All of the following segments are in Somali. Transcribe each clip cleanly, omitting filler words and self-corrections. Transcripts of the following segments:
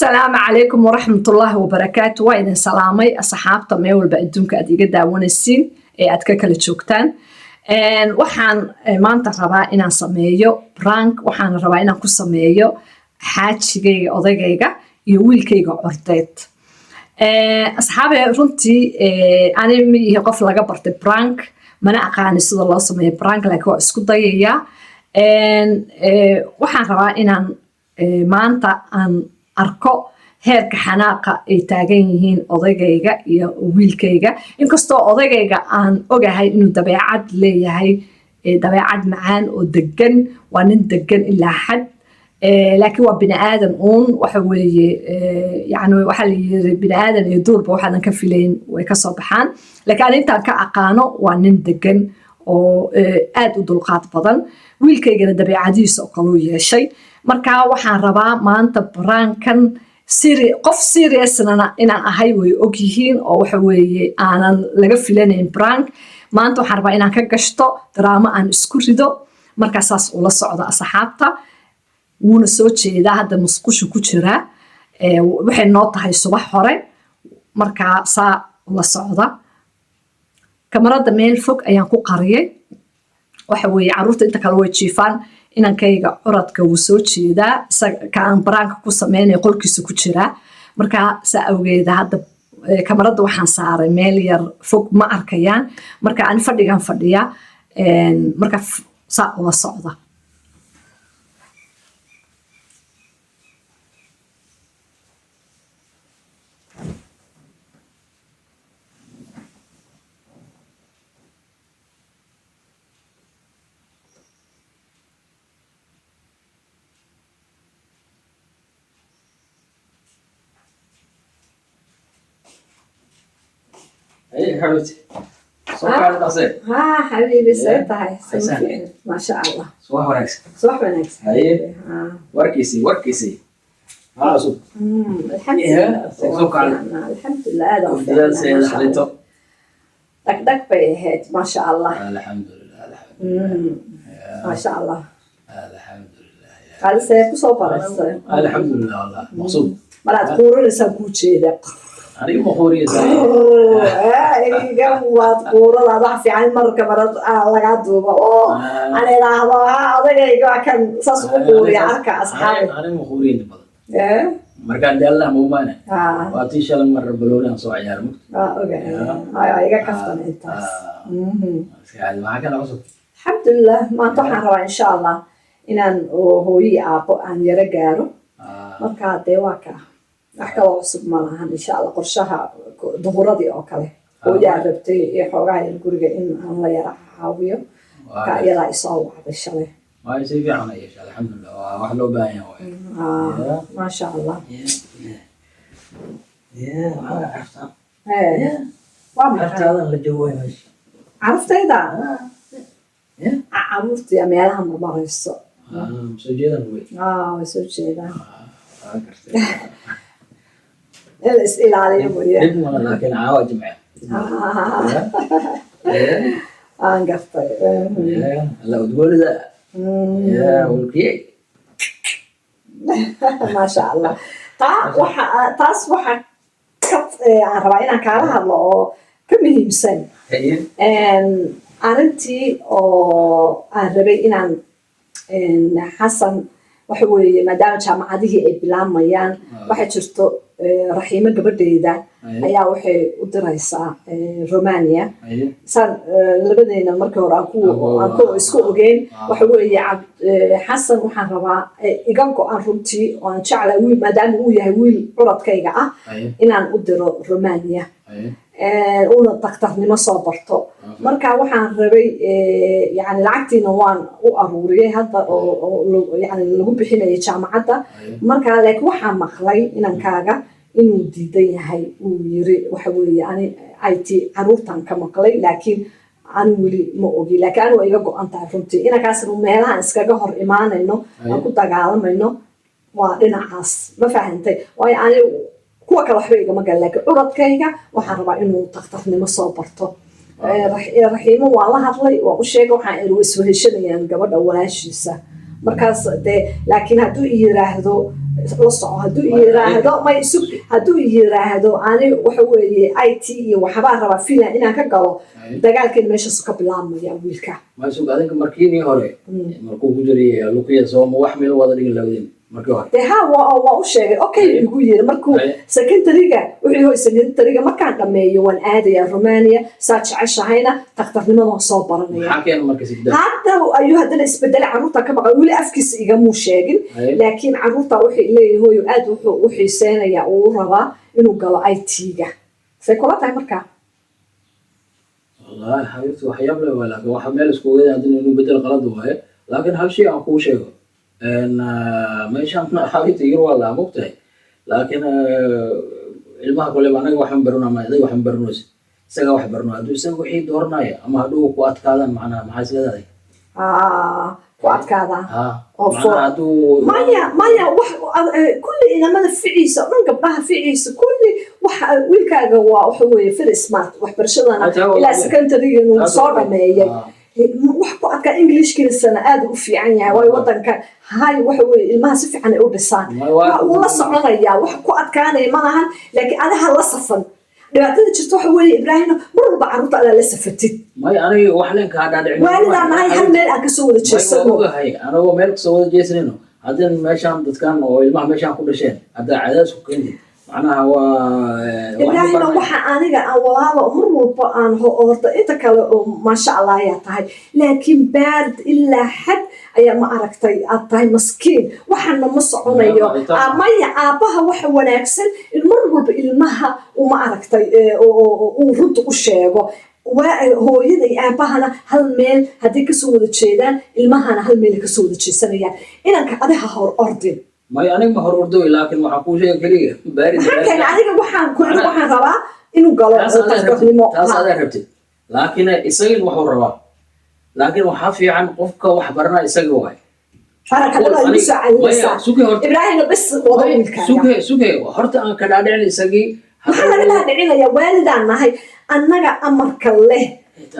Asalaamu calaykum waraxmatullaahi wabarakaatu. Waa idin salaamay asxaabta meel walba adduunka aad iga daawanaysiin ee aad ka kala joogtaan. Waxaan maanta rabaa inaan sameeyo prank. Waxaan rabaa inaan ku sameeyo xaajigayga, odaygayga iyo wiilkayga cordeed. Asxaabe, runtii ani ma ihi qof laga bartay prank, mana aqaani sida loo sameeyo prank, laakiin waa isku dayayaa. Waxaan rabaa inaan maanta aan arko heerka xanaaqa ay taagan yihiin odaygayga iyo wiilkayga, inkastoo odaygayga aan ogahay inuu dabeecad leeyahay, dabeecad macaan oo degan. Waa nin degan ilaa xad, laakiin waa bini aadan uun. Waxa weeye, yani waxaa la yiri bini aadan iyo duurba waxaadan ka filayn way kasoo baxaan, laakiin ani intaan ka aqaano waa nin degan oo aad u dulqaad badan. Wiilkaygana dabeecadihiisa oo kaluu yeeshay. Marka waxaan rabaa maanta prank-kan qof serious-nana inaan ahay way ogyihiin, oo waxa weeye aanan laga filanayn prank. Maanta waxaan rabaa inaan ka gashto daraamo aan isku rido. Markaa saas ula socda asxaabta. Wuuna soo jeedaa, hadda musqushu ku jiraa. Waxay noo tahay subax hore. Markaa saa ula socda. Kamarada meel fog ayaan ku qariyay. Waxa weeye carruurta inta kale way jiifaan, inankayga curadka wuu soo jeedaa, ka aan prank-ka ku sameynaya qolkiisa ku jiraa. Markaa saa awgeeda hadda kamarada waxaan saaray meel yar fog, ma arkayaan. Marka ani fadhigan fadhiya. Marka saa ula socda. Hey, xabiibti. Soo kaali dhaqsee. Haa xabiibi, see tahay? Xasan. Maasha Allah. Subax wanaagsan. Subax wanaagsan. Haye. Haa. Warkiisii, warkiisii. Maxaa cusub? Alxamdulilah. Soo kacday. Alxamdulilah, aad u Dadaal fiicnaa, seeda maasha Allah. xalito. Dhagdhag bay ahayd, maasha Allah. Alxamdulilah, alxamdulilah. Maasha Allah. Alxamdulilah. Qaali, see kusoo baraysay? Alxamdulilah, wallah. Maqsuud. Malaad quurinaysaan kuu jeeda. Aniga ma quuriyeysaa? Iga waad quuradaad. Wax fiican marka marad lagaa duubo oo aan idhaahdo ha odagayga waa kan saas ugu quuriya, arka asxaabi. Aniga ma quuriya inta badan. Markaan daalna ma umaana. Waa tii shalay mar balooni aan soo ciyaar mugta. Waa ogahay. Ay, iga kaftan intaas. Iska caadi. Maxaa kala cusub? Alxamdulilah. Maanta waxaan rabaa insha Allah inaan oo hooyo iyo aabbo aan yaro gaaro. Marka dee waa kaa, wax kaloo cusub ma lahan insha Allah. Qorshaha duhuradii oo kale hooyaa rabtay iyo xoogaha yar guriga in aan la yara caawiyo. Marka iyadaa isoo wacday shalay. Waa si fiican ay yeeshay, alxamdulilah. Waa wax loo baahan yahay waaye. Maasha Allah. Yeah, waxaa carftaa. Hee, waa maxay? Carftaadan la joogo waay meesha. Carruurtayda? Yeah. Carruurtii meelaha marmarayso. Ah, soo jeedan wey. Way soo jeedaan. Waa gartay. In la is ilaaliyo mooyaan. Dhib male, laakiin caawa jimce. Aan gartay. Alla udgoonida. Yeah, wulkiyey. Maasha Allah. Taa waxa taas waxa ka aan rabaa inaan kaala hadlo oo ka muhiimsan. Haye. Arrintii oo aan rabay inaan Xasan, waxa weeye maadaama jaamacadihii ay bilaabmayaan, waxaa jirto Raxiimo gabadheeda ayaa waxay u diraysaa Romania. Haye. Saan labadeena markii hore aan ku isku ogeyn. Waxa weeye Xasan waxaan rabaa, iga go-an runtii oo aan jeclahay wiil, maadaama uu yahay wiil curadkayga ah, Haye. inaan u diro Romania. Haye. Uuna daktarnimo soo barto. Marka waxaan rabay, yani lacagtiina waan u aruuriyey hadda oo yani lagu bixinayay jaamacadda. Haye. Marka laakiin waxaan maqlay inankaaga inuu diidan yahay, uu yiri waxa weeye ani IT caruurtan ka maqlay, laakiin ani weli ma ogi, laakiin ani waa iga go-an tahay runtii inankaasna meelahan iskaga hor imaanayno aan ku dagaalamayno waa dhinacaas, ma fahantay? Waayo ani kuwa kale waxba igama galan, laakiin curadkayga waxaan rabaa inuu daktarnimo soo barto. Raxiimo waan la hadlay, waan u sheegay, waxaan iri way isweheshanayaan gabadha walaashiisa. Markaas dee, laakiin hadduu i yiraahdo la soco, hadduu i yiraahdo may sug, hadduu i yiraahdo ani waxa weeye IT iyo waxbaa rabaa Finland inaan ka galo, dagaalkeena meeshaasu ka bilaabmaya wiilka. Maasug, adinka markiinii hore markuu ku jiray lukio, sooma wax meel wada dhigin labadin markii hore? Dee ha, waa u sheegay, okay igu yiri. Markuu secondaryga wuxuu yahay, secondaryga markaan dhameeyo waan aadayaa Romania, saa jeceshahayna takhtarnimadan soo baranaya. Maxaa keena marka isbedel? Hadda ayuu haddana isbedelay. Carruurta ka maqan weli afkiisa igamuu sheegin, laakiin carruurta waxay leeyihin hooyo aad wuxuu u xiiseynayaa, uu rabaa inuu galo IT-ga. Say kula tahay markaa? Wallahi xabiibti, waxyaab le waay, laakiin waxa meel isku ogeeda haddana inuu bedel qalad waaye. Laakiin hal shay aan kuu sheego, meeshaan xabiibti yar waa laa mogtahay, laakiin ilmaha koleba anaga waxaan barano ama adiga waxaan baranaysa, isaga wax barano. Hadduu isaga wixii dooranaya ama hadhow ku adkaadaan, macnaha maxaa isleedahay? Ku adkaadaan? Ha. Oo macnaha hadduu Maya, maya, wax kulli inamada ficiisa oo dhan, gabdhaha ficiisa kulli, waxa wiilkaaga waa waxa weeye very smart, waxbarashadana ilaa secondary inuu soo dhameeyay. Wax ku adkaa, Englishkiisana aad u fiican yahay, waayo wadanka hay waxa weeye ilmaha si fiican ay u dhisaan. Wuu la soconayaa, wax ku adkaanaya ma lahan. Laakiin adiha la safan. Dhibaatada jirta waxa weeye, Ibraahim, mar walba carruurta adaa la safatid. Maya, aniga wax leen kaa dhaadhicin. Waalidaan nahay, hal meel aan kasoo wada jeesano. Ogahay, anagoo meel kasoo wada jeesanayno, haddii meeshaan dadkan oo ilmaha meeshaan ku dhasheen haddaa cadaadis ku keentid, macnaha waa Ibraahima, waxa aniga aan walaalo mar walba aan horta inta kale oo maasha Allah ayaa tahay, laakiin baarid ilaa xad ayaa ma aragtay aad tahay maskiin, waxaana ma soconayo. Maya, aabbaha waxa wanaagsan in mar walba ilmaha uma aragtay uu runta u sheego. Hooyada iyo aabahana hal meel hadday kasoo wada jeedaan, ilmahana hal meel kasoo wada jeesanayaan. Inanka adiha hor ordin. Maya, aniga ma hor ordoy, laakiin waxaan kuu sheega keliya baarid. Maxaa keenay? Aniga waxaan ku waxaan rabaa inuu galo daktarnimo. Taas adaa rabtid, laakiin isagin waxuu rabaa, laakiin waxaa fiican qofka wax baranaa isaga waay. Harakadada igu soo calinaysaa, Ibraahimna, bes wado wiilkaaga. Suge, suge, horta aan ka dhaadhicin isagii. Maxaa laga dhaadhicinaya? Waalidaan nahay annaga, amarka leh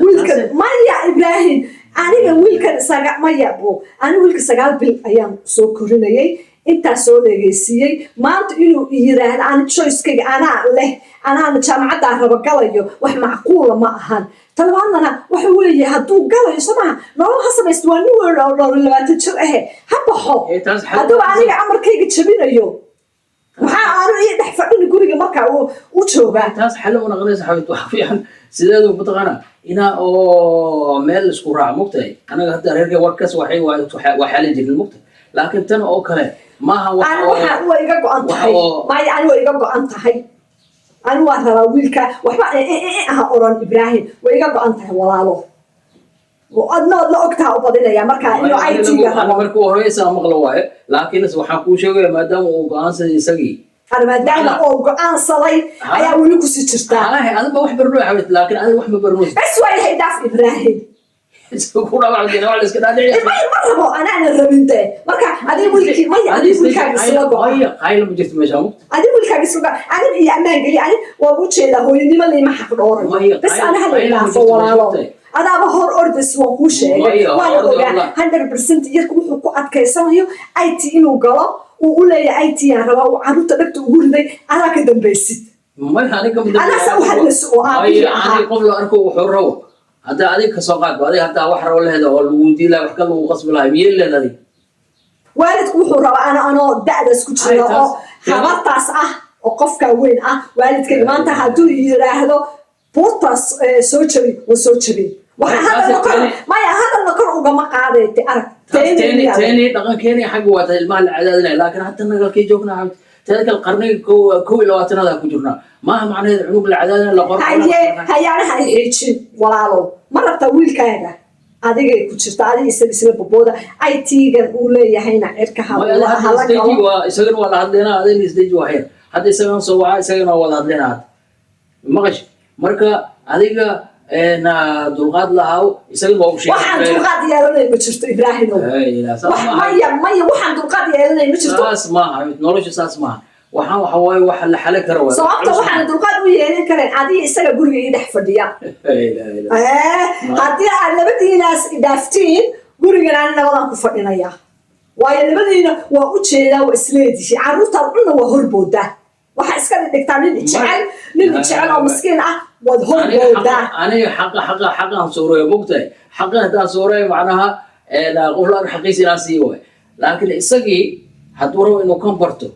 wiilka. Maya Ibraahim, aniga wiilkan saga maya bo, aniga wiilka 9 bil ayaan soo korinayay, intaas soo leegeysiiyey. Maanta inuu yiraahdo ani choicekayga anaa leh, anaana jaamacaddaa raba galayo, wax macquula ma ahan. Talabaadnana waxa weeye, hadduu galayo soo maha nolol ha samaysto. Waa nin weyn oo dhowr iyo 20 jir ahe, ha baxo. Hadduu aniga amarkayga jabinayo, maxaa aanu ii dhex fadhini guriga marka uu u joogaa? Taas xallo u noqonaysa, xabib. Waxa fiican sideedu mataqaana inaa oo meel isku raac, mogtahay? Anaga hadda reerka warkaas waxay waa xalin jirin, mogtahay? Laakiin tan oo kale maaha wax. Ani waxa waa iga go-an tahay. Maya, ani waa iga go-an tahay, ani waa rabaa wiilka. Waxba aha oran, Ibraahim, way iga go-an tahay walaalo. Adna ood la ogtaha u badinaya marka inuu IT-ga rabo. Markuu horeysa maqlo waaye, laakiin waxaan kuu sheegaya maadaama uu go-aansaday isagii. Ani maadaama oo go-aansaday ayaa weli kusii jirtaa. Halahe, adiga wax barno xabid, laakiin adiga wax ma barno. Bes waa yahay, dhaaf Ibraahim. Ku dhawac wax la iska dhaadhiciya. Maya, ma rabo, anaana rabin de. Marka adiga wiilkii, maya, adiga wiilkaaga isla go. Maya, qaylo ma jirto meesha, mugta. Adiga wiilkaaga isla go, aniga iyo ammaan geli. Ani waa u jeedaa, hooyanimo liima xaq dhoorayo. Bes ana hala dhaafo walaalo, adaaba hor ordays, waan kuu sheegay, waana ogaa 100%. Yarka wuxuu ku adkaysanayo IT inuu galo uu u leeyahay, IT aan rabaa, uu carruurta dhagta ugu riday, adaa ka dambaysid. Maya, aniga Adaasa u hadlayso oo aabihii ahaa. Aniga qof la arko wuxuu rabo, hadda adiga kasoo qaad, adiga haddaa wax rabo leheeda oo lagu diilaa, wax ka lagu qasbi lahay, miyee lehed adiga? Waalidku wuxuu rabaa ana anoo da'daas ku jira oo habartaas ah oo qofkaa weyn ah, waalidkayga maanta hadduu yiraahdo buurtaas soo jabi, waa soo jabin. Waxa hadalna kor, maya, hadalna kor ugama qaadayte, arag. Teeni dhaqankeeni xagga waa tahay ilmaha la cadaadinaya, laakiin hadda nagalkii joognaa, teeda kale qarniga 21aad ku jirnaa, maaha macnaheed cunug la cadaadina la qor. Haye, hayaanaha ay xiijin walaalo. Ma rabtaa wiilkaaga? Adigay ku jirta, adiga isaga isla bobooda. IT-gan uu leeyahayna cirka hala galo. Isagana waa la hadlaynaa, adayna isdeji waa xeer. Hadda isagan soo waca, isagana waa wada hadlaynaa hadda maqash. Marka adiga na dulqaad lahaw, isagana waa u sheegay. Waxaan dulqaad yeelanay ma jirto, Ibraahimow. Maya, maya, waxaan dulqaad yeelanay ma jirto. Saas maaha nolosha, saas maaha. Waxaan waxa waaye waxa la xalin karo waay. Sababta waxaan dulqaad u yeelan karayn, adiga isaga guriga ii dhex fadhiya. Haddii aad labadiinaas idhaaftiin gurigan, ani nabadan ku fadhinaya. Waayo labadiina waa u jeedaa, waa isleedihi, carruurtaad cunna waa horboodaa. Waxaa iska dhigtaa nin jecel, nin jecel oo miskiin ah waad horboodaa. Aniga xaqaan suureeyo, mogtahay? Xaqa haddaan suureeyo, macnaha qof la xaqiisa inaan siiyo waay. Laakiin isagii hadduu rabo inuu kan barto,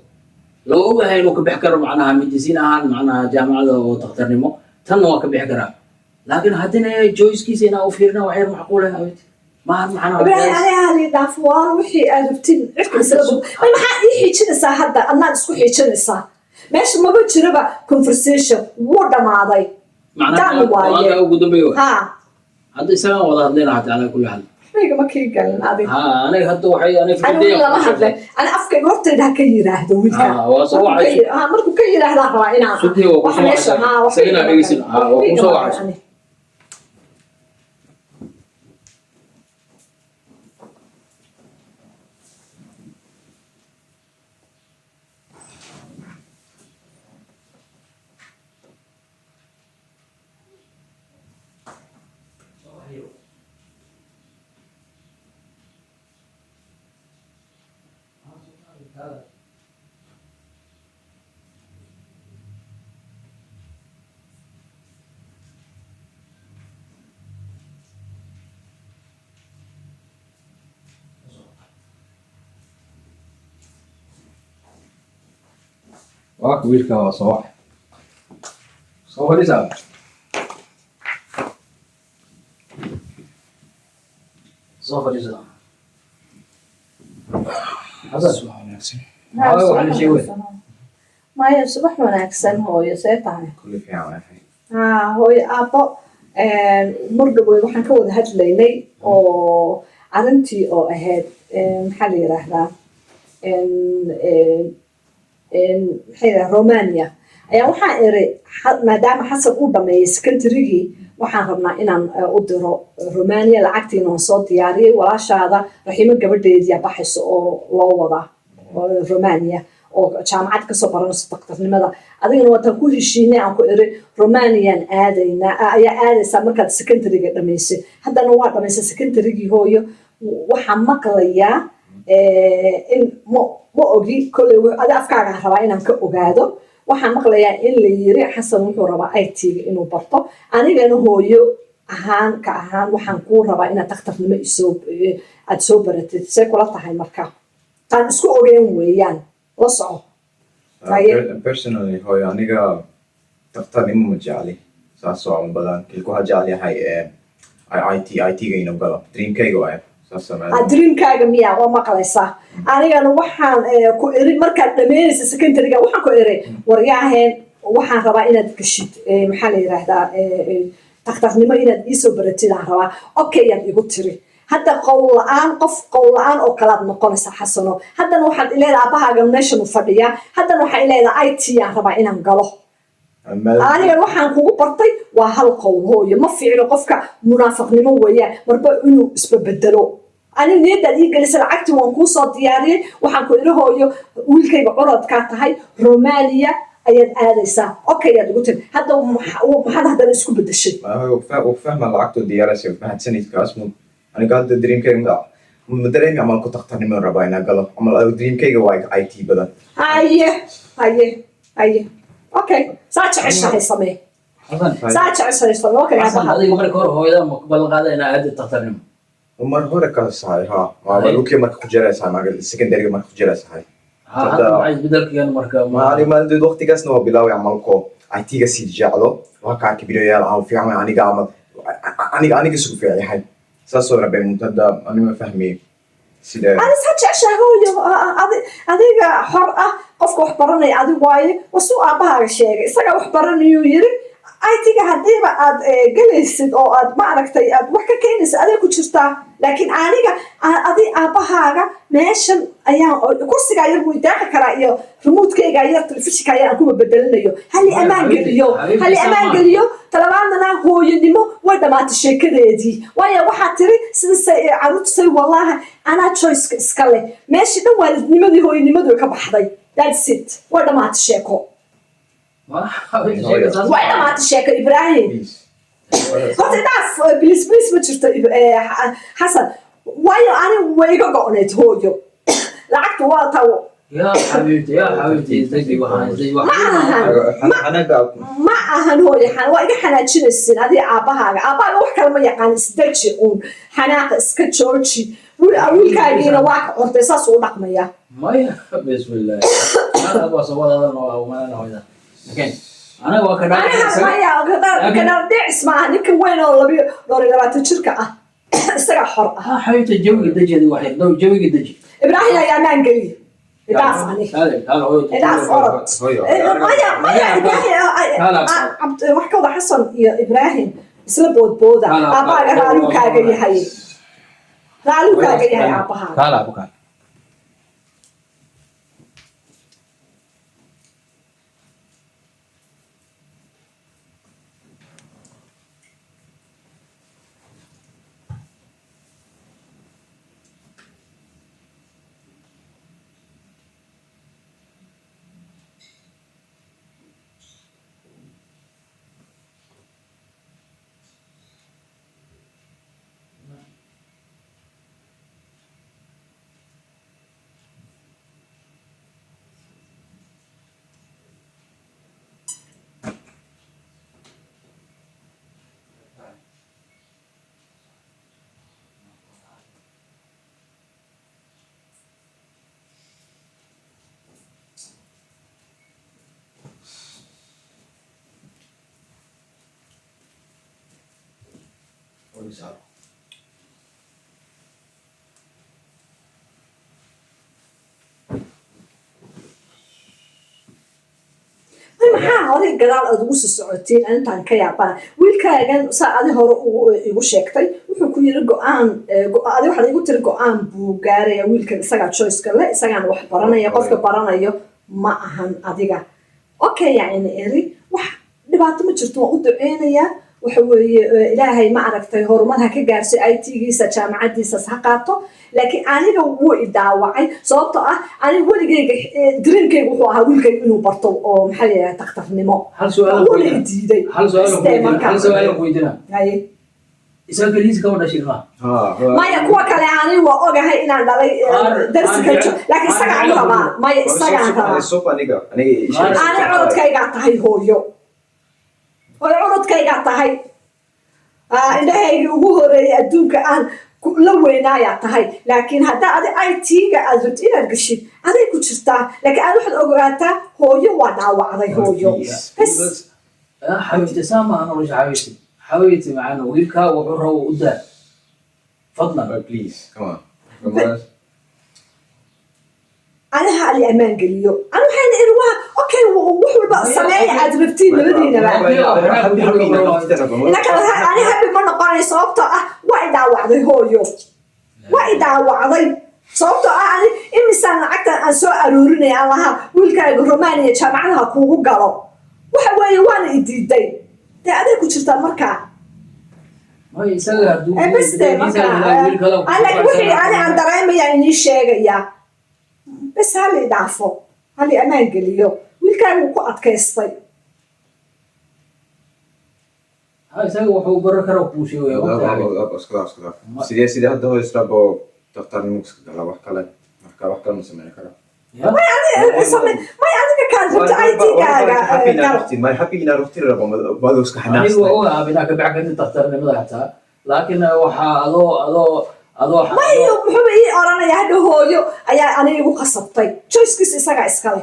loo ogahay inuu ka bixi karo, macnaha medicine ahaan, macnaha jaamacada oo takhtarnimo, tanna waa ka bixi karaa. Laakiin haddina choice-kiisa inaan u fiirina wax yar macquul ah awit maahan, macnaha. Ibraahim, aniga halii dhaaf. Waa wixii aad rabtin cirka isla bog. May, maxaa ii xiijinaysaa hadda? Adnaad isku xiijinaysaa. Meesha maba jiraba conversation, wuu dhammaaday. Macnaha done waaye. Go-aanka ugu dambeeya waay. Ha. Hadda isagaan wada hadlayna hata, calaa kulli xaal. Waxbayga kii galin adig. Ha, aniga hadda waxay aniga Ani wiil lama hadle. Ani afkayga hortayda ha ka yiraahdo wiilka. Ah, waa soo Markuu ka wacay. Markuu ka yiraahdaa rabaa inaan Sugtii waa ku wax soo meesha wacay. ha waxba Isagana igama dhegeysin. galin. Ha, waa Waxba ku soo igama wacay. galin. Waa wiilka, waa soo wacay. Soo fadhiisaa. Soo fadhiisaa, Xasan. Subax wanaagsan. Haa, wax la sheegay. Maya, subax wanaagsan hooyo, see tahay? Kulli fiican waahay. Haa hooyo, aabbo, mar dhaweyd waxaan ka wada hadlaynay oo arrintii oo ahayd, maxaa la yiraahdaa, maxaa yidhahdaa, Romania ayaa waxaan iri, maadaama Xasan uu dhameeyey secondarygii, waxaan rabnaa inaan u diro Romania. Lacagtiina waan soo diyaariyey. Walaashaada Raxiimo gabadheediyaa baxayso oo loo wadaa oo Romania oo jaamacad kasoo baranayso daktarnimada. Adigana waataan ku heshiinay, aan ku iri Romanian aadaynaa, ayaa aadaysaa markaad secondaryga dhamaysay. Haddana waa dhamaysay secondarygii hooyo. Waxaan maqlayaa in ma ogi kolley, adi afkaagaan rabaa inaan ka ogaado. Waxaan maqlayaa in la yiri Xasan wuxuu rabaa IT-ga inuu barto. Anigana hooyo ahaan ka ahaan waxaan kuu rabaa inaad daktarnimo isoo aad soo baratid. See kula tahay marka? Taan isku ogeen weeyaan, la soco. Haye. Personally hooyo, aniga daktarnimo ma jecli, saas oo ma badan. Kilku waxaa jecel yahay IT, IT-ga inuu galo, dreamkayga waaye saas. Ah, dreamkaaga miyaa? Waa maqlaysaa. Anigana waxaan ku iri markaad dhamaynaysa secondaryga, waxaan ku iri, waryaaheen, waxaan rabaa inaad gashid, maxaa la yiraahdaa, daktarnimo inaad iisoo baratid aan rabaa. Okay, yaad igu tiri. Hadda qowl la-aan, qof qowl la-aan oo kalaad noqonaysaa, Xasano. Haddana waxaad ileedahay aabahaaga meeshan u fadhiyaa. Haddana waxaa ileedahay IT aan rabaa inaan galo. Anigan waxaan kugu bartay waa hal qowl hooyo. Ma fiicno qofka munaafiqnimo weeyaan marba inuu isbabedelo. Ani niyadaad ii gelisa, lacagtii waan kuu soo diyaariyey. Waxaan ku iri, hooyo, wiilkayga curadkaa tahay, Romania ayaad aadaysaa. Okay, ayaad igu tiri. Hadda maxaad haddana isku bedeshay? Fahma, lacagtoo diyaaraysa, mahadsanidkaas. Aniga hadda dreamkayga ma dareemi camal ku daktarnimo rabaa inaan galo camal. Dreamkayga waa IT badan. Haye, okay, saa jeceshahay samee. Xasan. Saa jeceshahay samee, okay. Xasan. Aabaha. Adiga marka hore hooyada ma ku ballan qaaday inaa aadid daktarnimo? Mar hore kasahay, ha, waa lukii marka ku jiraysahay, marka secondary marka ku jiraysahay. Ha, hadda maxaa isbedelka keen marka? Ma ani maalin waqtigaasna waa bilaaway camalko IT-ga sii jeclo, waa ka arki videoyaal aan fiican waay. Aniga camal aniga isugu fiican yahay saasoo rabay. Hadda ani ma fahmi sida. Ani saa jeceshahay hooyo, adiga xor ah. Qofka wax baranaya adig waaye. Wasuu aabbahaaga sheegay, isagaa wax baranayuu yiri. IT-ga haddiiba aad gelaysid oo aad ma aragtay aad wax ka keenaysid, aday ku jirtaa. Laakiin aniga adi aabbahaaga meeshan ayaan kursigaa yar buu idaaqi karaa iyo remote-kayga yar, telefishinka yar aan kuba bedelinayo. Hali amaan geliyo, hali amaan geliyo. Talabaadnana hooyanimo way dhamaatay sheekadeedii, waayo waxaa tiri sida say caruurta say, wallaahi anaa choiceka iska leh. Meeshii dhan waalidnimadii hooyanimadu way ka baxday. That's it, way dhamaatay sheeko. Way dhamaatay sheeko, Ibraahim. Please. Horta dhaaf, please please ma jirto, Xasan, waayo ani way iga go'nayd hooyo. Lacagtu waa taa. Yaa xabiibti, yaa xabiibti, isdeji, waxaan isdeji. Ma ahan. Ma ahan hooyo, waa iga xanaajinaysin adiga aabbahaaga. Aabbahaaga wax kale ma yaqaan, isdeji uun, xanaaqa iska jooji. Wiilkaagiina waa ka orday, saas uu dhaqmaya. Maya, bismillah, waa soo wada hadalna, waa umalana hooyada. Okay, anaga waa ka Aniga dhaca. Maya, kadhaadhicis maaha. Ninka weyn oo 22 jirka ah isagaa xor ah. Ha xabiibti, jawiga deji, adiga wax yar dhow, jawiga deji. Ibraahim ayaa amaan geliya, idaaf ani. Kaale, kaale hooyo. Idaaf, orod. Hooyo. Maya, maya, Ibraahim wax ka wada. Xasan iyo Ibraahim isla boodbooda. Aabbahaaga raaliu kaaga yahay, raaliu kaaga yahay aabbahaaga. Kaale abu, kaale. Maxaa hore gadaal aad ugu sii socotiin? Intaan ka yaabana wiilkaagan saa adi hore igu sheegtay, wuxuu ku yiri go-aan adi waxaad igu tiri go-aan buu gaaraya wiilkan, isagaa choiceka le, isagaan wax baranaya, qofka baranayo ma ahan adiga. Okay, yacni eri wax dhibaato ma jirto, waan u duceynayaa. Waxa weeye, Ilaahay ma aragtay horumar ha ka gaarsiyo, IT-giisa jaamacadiisas ha qaato. Laakiin aniga wuu i dhaawacay, sababtoo ah aniga weligeyga dreamkayga wuxuu ahaa wiilkayga inuu barto oo maxaa la yidhaha takhtarnimo. Hal su'aal. Wuuna i diiday. Hal su'aal. Istee marka. Hal su'aal ku weydiina. Haye. Isaga keligiis kama dhashin ilmaha. Maya, kuwa kale ani waa ogahay inaan dhalay, darsi kale laakiin isagaan rabaa. Maya, isagaan rabaa. Soo aniga aniga. Ani cododkaygaa tahay hooyo, hooyo cododkaygaa tahay. Indhahayga ugu horeeyay adduunka aan la weynaayaa tahay. Laakiin haddaa adi IT-ga aad rabto inaad gashid, aday ku jirtaa. Laakiin aad waxaad ogaataa hooyo waa dhaawacday hooyo bas. Xabiibti, saa maaha nolosha, xabiibti, xabiibti macana, wiilkaa wuxuu rabo u daa, fadlan. Please, come on. Come on. Aniha ali ammaan geliyo. Ani waxayna iri waa okay, wax walba sameeya aad rabtiin labadiinaba. Inaka ani happy ma noqonayo, sababtoo ah waa i dhaawacday hooyo, waa i dhaawacday, sababtoo ah ani imisaan lacagtan aan soo aruurinaya aan lahaa wiilkaaga Romania jaamacadaha kuugu galo. Waxa weeye waana i diiday, dee aday ku jirtaa markaa. Maya, isaga hadduu Beste marka laakiin wixii ani aan dareemaya inii sheegaya bes. Hali dhaafo, hali ammaan geliyo, wiilkaaga wuu ku adkaystay. Ha, isaga wuxuu baran kara kuu sheegaya waqti, xabiibti. Iska dhaaf, iska dhaaf. Sidee hadda hooyo israbo dhakhtarnimo iska gala, wax kale marka wax kale ma sameyn kara. Ya? May, adiga kaad rabto IT-gaaga gal. My happy inaa rufti rabo mado iska Anigu xanaaqsan. waa ogahay inaa ka baxan kartid dhakhtarnimada xataa, laakiin waxaa adoo Mayo, muxuu ii oranaya hadha? Hooyo ayaa aniga igu qasabtay. Choicekiisa isagaa iskale,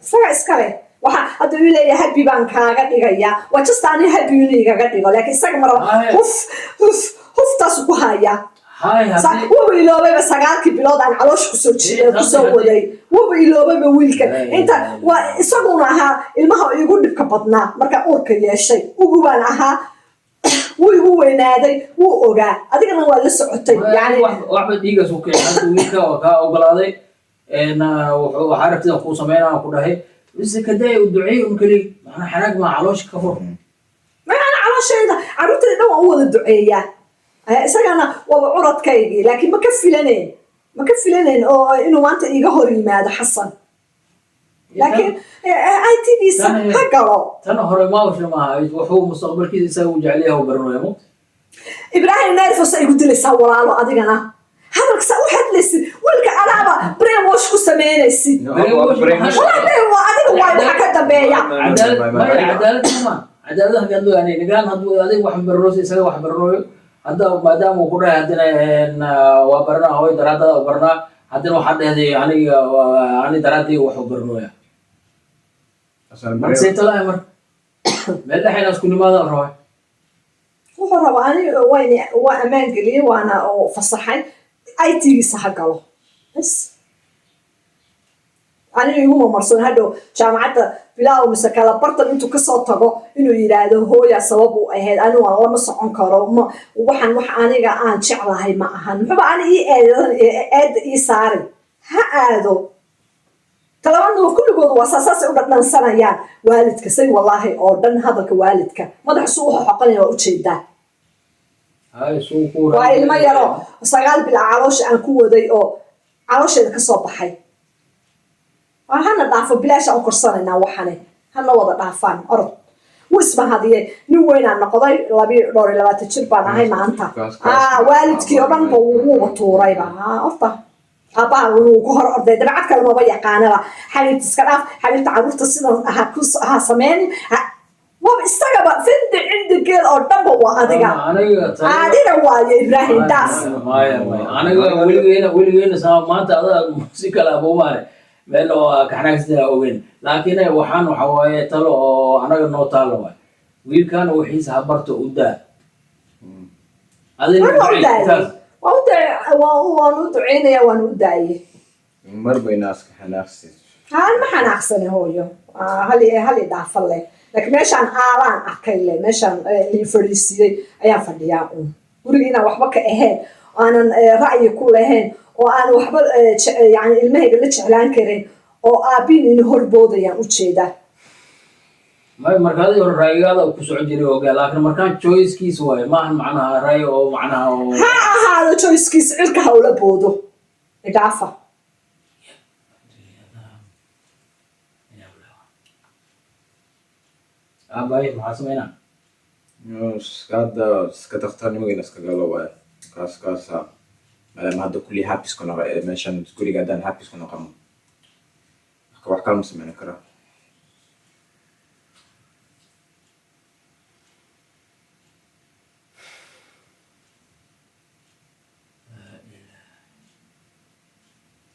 isagaa iskale. Waxa hadda uu leeyahay happy baan kaaga dhigayaa, waa just ani happy inuu igaga dhigo, laakiin isaga maraba. Haye. Huf huf huftaasu ku hayaa. Hay haddii Wuuba iloobayba 9-kii bilood aan caloosha kusoo jiiday, kusoo waday, wuuba iloobayba wiilka. Inta waa isaguna ahaa ilmaha igu dhibka badnaa markaa uurka yeeshay, ugu baan ahaa, wuu igu weynaaday, wuu ogaa, adigana waa la socotay yani. Waxba dhiigaas u keenay hadda wiilka waa kaa ogolaaday, wuxuu waxaa rabtida kuu sameynaa ku dhahay bise kaday u duceey un keli, macnaa xanaag maa, caloosha ka fur. Ana calooshayda carruurtayda dhan waan u wada duceeyaa. Isagana waaba curadkaygii, laakiin ma ka filanayn, ma ka filanayn oo inuu maanta iiga hor yimaado Xasan. Laakiin IT-giisa ha galo. Tan hore maawsha maaha, wuxuu mustaqbalkiisa isaga u jecel yahay u baranaya mugta. Ibraahim, nervous ay igu dilaysaa walaalo adigana. Hadalka saa u hadlaysid, wiilka adaaba brainwash ku sameynaysid. No, brainwash. Walaa, waa adiga waay waxa ka dambeeya. Cadaalad maya, cadaalad ma cadaalad haddii aduu yani nigaan hadduu adiga wax baranooyo, isaga wax baranooyo hadda, maadaama uu ku dhahay haddana waa baranaa, hooy daraadada u baranaa, haddana waxaa dhehday aniga ani daraadii wax u baranooya. Marka say talahay, marka meel dhexayna isku nimaada la rabaa. Wuxuu rabaa ani wayn waa ammaan geliyey, waana oo fasaxay, IT-giisa ha galo bas. Aniga iguma marsoon hadhow jaamacadda bilaaw mise kala bartan intuu kasoo tago inuu yidhaahdo hooya sabab u ahayd, anigu aan lama socon karo, ma waxaan wax aniga aan jeclahay ma ahan. Muxuuba ani ii eedan, eedda ii saarin? Ha aado. Talabaadna kulligood waa saa, saasay u dhadhansanayaan waalidka say wallaahi oo dhan hadalka waalidka madaxa suu u xoqonaya waa ujeedaa. Hay suu ku Waa ilmo yaroo 9 bil caloosha aan ku waday oo caloosheeda kasoo baxay. Waa hana dhaafo, bilaasha u korsanaynaa waxane, hana wada dhaafaan. Orod wuu ismahadiyey, nin weynaan noqday, 22 jir baan ahay maanta. Waalidkii oo dhan ba wuuba tuurayba. Horta aabbaha wuu ku hor orday, dabcad kale maba yaqaanaba. Xabiibta iska dhaaf, xabiibta carruurta sidan ha ku ha sameyn, waaba isagaba findi cindi geel oo dhanba waa adiga. Aniga Adiga waayo Ibraahim, dhaaf. Maya, maya, aniga weligeena weligeena sama maanta adaa si kale abuumaane meel oo kaxnaagsidaa ogeyn, laakiin waxaan waxa waaye talo oo anaga noo taalo waay. Wiilkan wixiisa ha barto, u daa adina. Waan u daayey, waan u daayey, waan u duceynaya, waan u daayey. Mar bayna iska xanaaqsi. Haan ma xanaaqsane hooyo. Hal hal i dhaafa leh, laakiin meeshaan aalaan arkay leh, meeshaan lii fadhiisiiyey ayaan fadhiyaa uun. Guriga inaan waxba ka ahayn, aanan ra'yi ku lahayn oo aan waxba yani ilmahayga la jeclaan karin oo aabbiin ina horboodayaan ujeedaa. May, markaadii hore ra'yigaada ku socon jiray ogaa, laakiin markaan choicekiisa waaye, maahan macnaha ra'yi oo macnaha oo Ha ahaado choicekiisa, cirka ha ula boodo, idhaafa. Aabbahay maxaa sameynaa? Hadda iska daktarnimadina iska galo waay. Kaas kaasa maadaama hadda kulli happy isku noqo meeshan guriga, haddaan happy isku noqono wax kale ma sameyn karaa.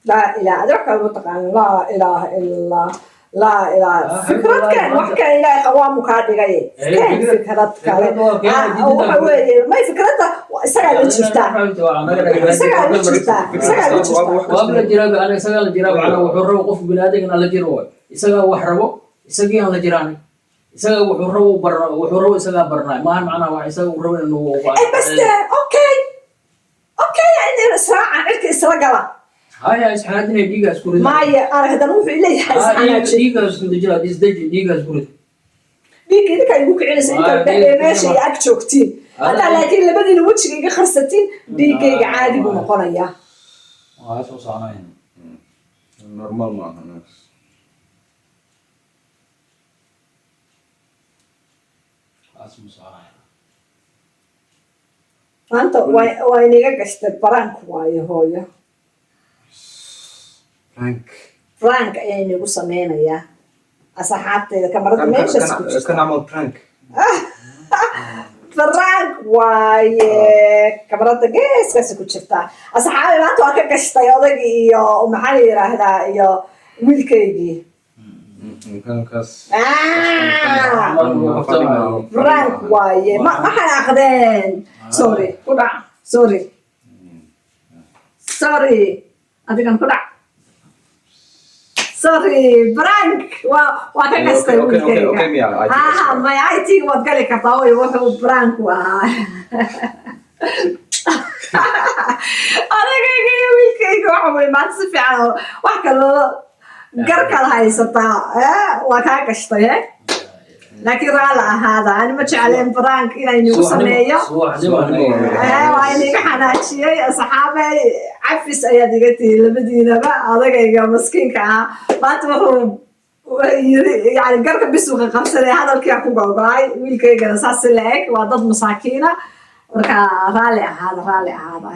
Laa ilaha, adi wax kale ma taqaana. Laa ilaaha ila Allah, laa ilaaha. Fikrad keen, wax kale Ilaahay qawaamu kaa dhigay. Keen fikrad kale. Waxa weeye may, fikradda isagaa la jirtaa, isagaa la jirtaa, isagaa la jirtaa. Waaba la jiraa aniga, isagaa la jiraa. Macnaha wuxuu rabo qof biniaadamka la jiro waay. Isagaa wax rabo, isagii aan la jiraan, isaga wuxuu rabo barna, wuxuu rabo isagaa barnaay, maahan macnaha wax isaga uu rabo inuu Ay baste, okay, in israaca cirka isla gala. Haya, isxanaajinay, dhiigaa isku rida. Maaye arag, haddana wuxuu leeyahay isxanaaji. Dhiigaa isku dejina, isdeji, dhiigaa isku rida. Dhiigga idinkaa igu kicinaysa intaad dhexdee meesha iyo ag joogtiin haddaa, laakiin labadiina wejiga iga qarsatiin, dhiiggayga caadi buu noqonayaa. Waa soo soconaya. Normal maaha. Waa soo soconaya. Maanta waa iniga gashtay prank waayo hooyo. Prank. Prank ayaa inagu sameynayaa asxaabteyda, kamarada meeshaas ku jirta. Kan camal prank. Prank waaye, kamarada geeskaasi ku jirtaa. Asxaabi, maanta waa ka gashtay odaygii iyo maxaa la yiraahdaa iyo wiilkaygii. Kan kaas. Prank waaye, ma xanaaqdeen? Sorry ku dhac, sorry, sorry, adigan ku dhac, sorry. Prank waa ka gastay wiilkayga. Ha, may IT waad gali kartaa oy, wuxuu prank u ahaa odagayga iyo wiilkayga. Waxa weye maanta si fiican oo wax kaloo gar kala haysataa waa kaa gashtay laakiin raala ahaada, ani ma jecleen prank inaynigu sameeyo. Waa iniga xanaajiyey asxaabey, cafis ayaad iga tihi labadiinaba. Odagayga maskiinka ahaa maanta wuxuu yiri yani garka bisuqa qabsaday, hadalkii ku gogo'ay, wiilkaygana saas si la eg. Waa dad masaakiina, marka raali ahaada, raali ahaada.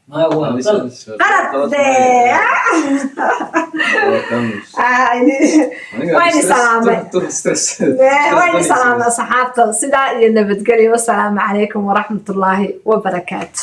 Maya, waa qalad. Qalad dee. Wayni salaamay. Wayni salaamay asxaabta, sidaa iyo nabadgelyo. Wasalaamu calaykum waraxmatullaahi wabarakaatu.